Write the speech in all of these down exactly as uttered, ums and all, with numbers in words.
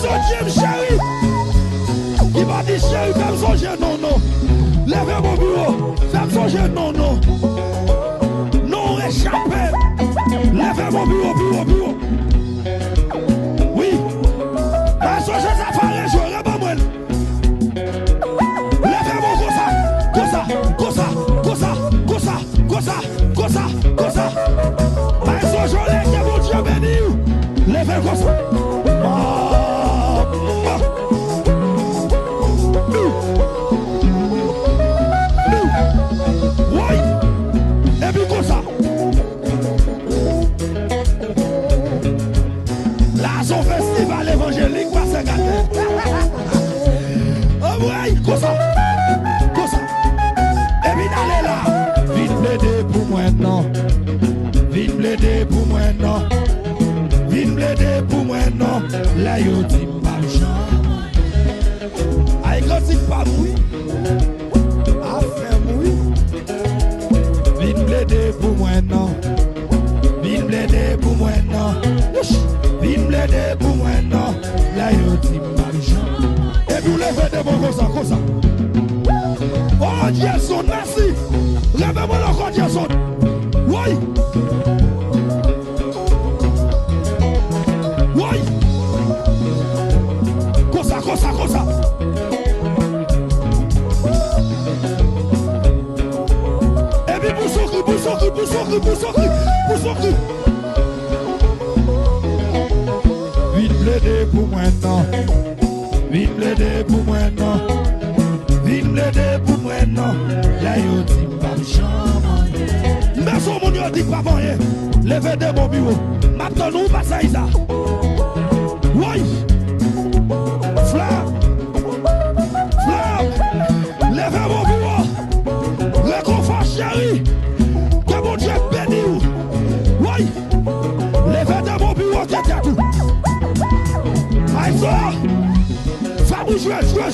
Sonje m cheri. Ki pa di cheri, fè m sonje non, non. Leve bon pi wo, fè m sonje non, non. Non rechape. Leve bon pi wo, pi wo, pi wo. Wi. Mwen sonje sa fare jwe, reban mwen. Leve bon konsa, konsa, konsa, konsa, konsa, konsa, konsa, konsa. Maestro Jolet, ke Bondye beni w. Leve l konsa. Ah, ah. Woy. Epi konsa. La se yon festival evanjelik, pastè Gade. Anmwey, konsa, konsa. Epi n ale la. Vin plede pou mwen non. Vin plede pou mwen non. Vin plede pou mwen non. Lè yo di m p ap janm. Ay, kantik pa m wi. Afè m wi. Vin plede pou mwen non. Vin plede pou mwen non. Wouch! Vin plede pou mwen non. Lè yo di m p ap janm. Epi w leve de bon konsa, konsa. Oh, Jason, mèsi. Leve mwen ankò, Jason. Woy! Woy! Konsa, konsa, konsa. Epi pou sokri, pou sokri, pou sokri, pou sokri, pou sokri. Vin plede pou mwen non. Vin plede pou mwen non. Vin plede pou mwen non. Lè yo di m p ap janm anyen. Men son moun yo di k p ap anyen. Leve de bon pi wo. M ap tann ou pase Isa. Woy! Flam! Flam! Leve bon pi wo. Rekonfò cheri. Ke Bondye beni w. Woy! Leve de bon pi wo ke tèt ou. Maestro! Fabou jwe, jwe,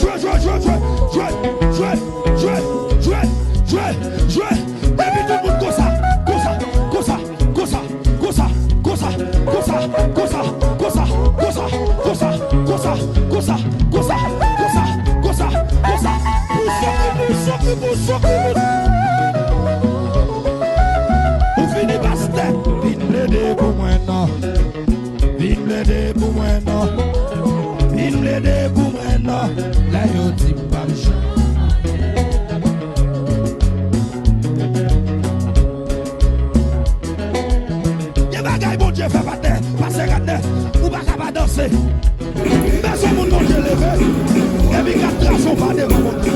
jwe. Epi tout moun konsa, konsa, konsa. Pou sokri, pou sokri, pou sokri, pou sokri. Ou fini pastè. Vin plede pou mwen non. Vin plede pou mwen non. Vin plede pou mwen non. Lè yo di m p ap janm. Gen bagay Bondye fè patnè, pastè Gardner, ou pa ka pa danse. Men se moun Bondye leve, epi k ap trase yon pa devan Bondye.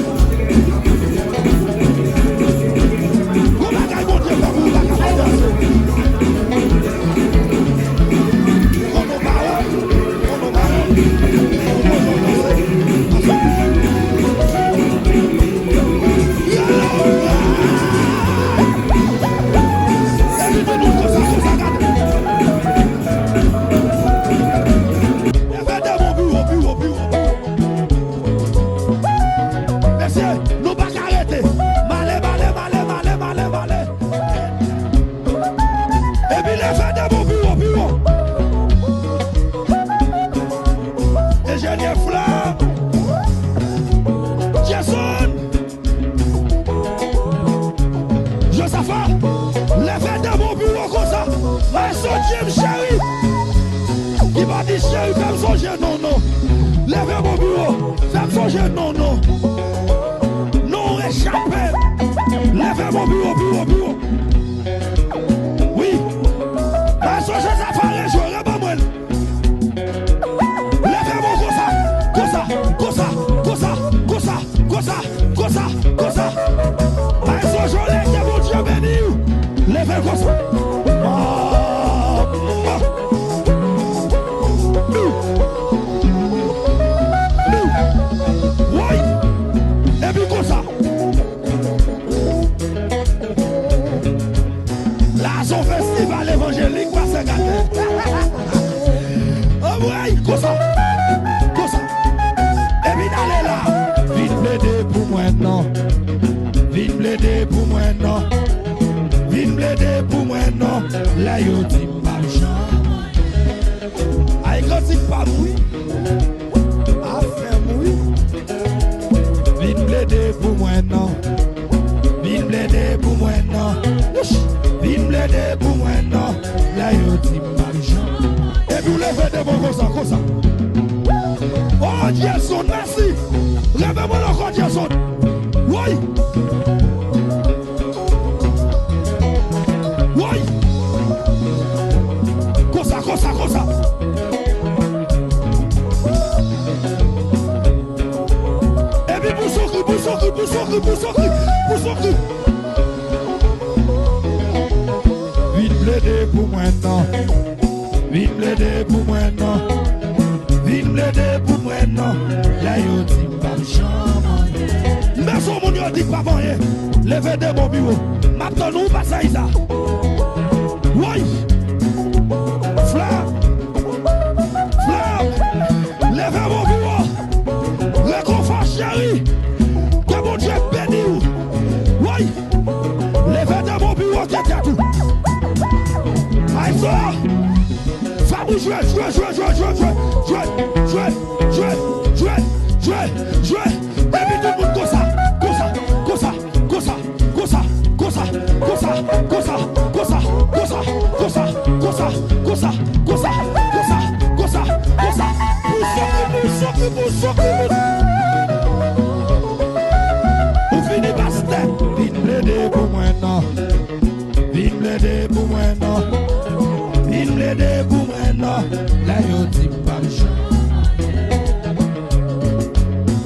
Gon bagay Bondye fè pou ou pa ka pa danse. Kono ba ou, kono ba ou, kono ba ou danse. Leve de bon pi wo, pi wo, pi wo. Mesye, nou pa ka rete. M ale, m ale, m ale, m ale, m ale, m ale. Epi leve de bon pi wo, pi wo. Enjenyè Flan. Jason. Josafa, leve de bon pi wo konsa. Maestro Jim cheri. Ki pa di cheri, fè m sonje non, non. Leve bon pi wo. Fè m sonje non, non. Non rechape. Leve bon pi wo, pi wo, pi wo. Wi. Maestro Josafa rejwe, reban mwen. Leve bon konsa, konsa, konsa, konsa, konsa, konsa, konsa, konsa. Maestro Jolet, ke Bondye beni w. Leve l konsa. Ah, ah. Woy! Epi konsa. La se yon festival evanjelik, pastè Gardner. Anmwey, konsa, konsa. Epi n ale la. Vin plede pou mwen non. Vin plede pou mwen non. Vin plede pou mwen non. Lè yo di m p ap janm. Ay, kantik pa m wi. Jason, mèsi. Reve mwen ankò, Jason. Woy. Woy. Konsa, konsa, konsa. Epi pou sokri, pou sokri, pou sokri, pou sokri, pou sokri. Vin plede pou mwen non. Vin plede pou mwen non. Vin plede pou mwen non. Lè yo di m p ap janm anyen. Men son moun yo di k p ap anyen. Leve de bon biwo. M ap tann ou pase Isa. Woy. Flap. Flap. Leve bon biwo. Rekonfò cheri. Ke Bondye beni w. Woy. Leve de bon biwo ke tèt ou. Ayzo. Fabri jwe, jwe, jwe. Epi tout moun konsa, konsa, konsa. Pou sokri, pou sokri, pou sokri, pou sokri. Ou fini, pastè. Vin plede pou mwen non. Vin plede pou mwen non. Vin plede pou mwen non. Lè yo di